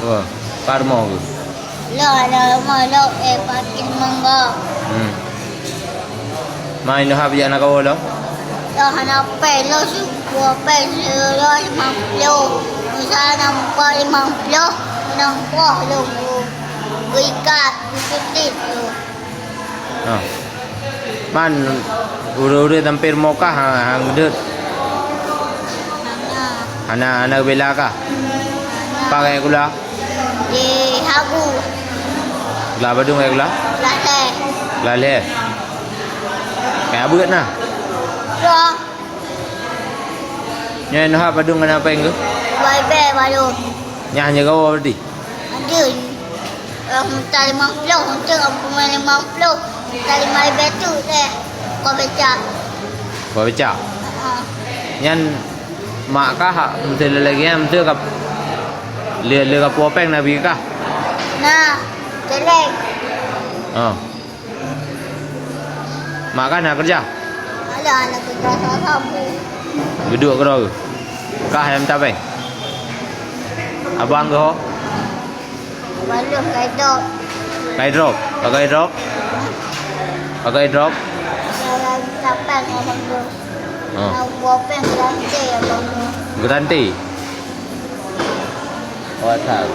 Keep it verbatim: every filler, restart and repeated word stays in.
Wah, ka rumoh keuh? Lôn ada rumoh lôn, eh, pakri mangga. Hmm. Ma, inong hab jak na kawoe lom? Lôn hana péng, lôn su-, dua péng, lôn limong ploh. Misal na muka limong ploh, na muka lôn bu-, beuikat, beucutit lôn. Ha. Man, ureueng-ureueng tampél rumoh kah, ha, han geudeuet? Hana. Hana, hana geubela kah? Hana. Pakai gula? Di Habu. Gula padum kai gula? Gula lhèe. Gula lhèe. Kai abeuet na? Dua. Nyan ha padum ngon apèng keuh? Dua ribèe baru. Nyan hanya gawa berarti? Ada. Orang minta lima puluh, untuk aku main lima puluh. Minta lima ribèe tu deh. Kau becak. Kau becak? Ha. Nyan mak kah, mesti lagi, mesti kap-, le, le kapu apèng na bri kah? Nah, jelek. Ha. Mak kah na keureuja? Alah, na keureuja saboh. Geuduek keudroe. Kah nyang tapèng? Abang keuh ho? Abang lôn kai drop. Kai drop? Pakai drop? Pakai drop? Dalam tapèng abang lôn. Oh. Abang péng geuranti abang lôn. Geuranti? Oh, asal.